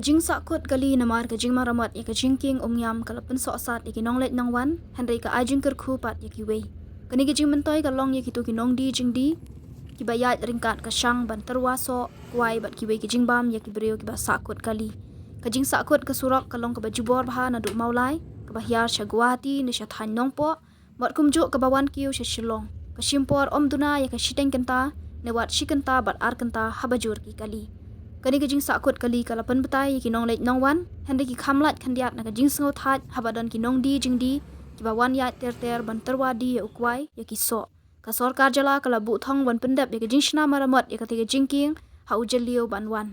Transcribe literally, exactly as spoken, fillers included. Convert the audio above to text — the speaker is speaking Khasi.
Jingsahkut kali namar ka jingmaramot ïa ka jingkieng umñiam ka la pynsohsat ïa ki nongleit nongwan, hynrei ka ai jingkyrkhu pat ïa kiwei. Kane ka jingmyntoi ka long ïa kito ki nongdie jingdie kiba ïaid ryngkat ka shang ban tyrwa soh, kwai bad kiwei ki jingbam ïa ki briew kiba sahkut kali. Ka jingsahkut ka surok ka long kaba jubor bha naduh Mawlai, kaba hiar sha Guwahati ne sha thaiñ Nongpoh, bad kumjuh kaba wan kiew sha Shillong. Ka shim por ym duna ïa ka shiteng kynta, ne wat shi kynta bad ar kynta haba jur ki kali. Kane ka jingsahkut kali ka la pynbatai ïa ki nongleit nongwan, hynrei ki kham lait khyndiat na ka jingsngewthait haba don ki nongdie jingdie kiba wan ïaid ter ter ban tyrwa die ïa u kwai ïa ki soh. Ka sorkar jylla ka la buh thong ban pyndep ïa ka jingshna maramot ïa katei ka jingkieng ha u jylliew ban wan.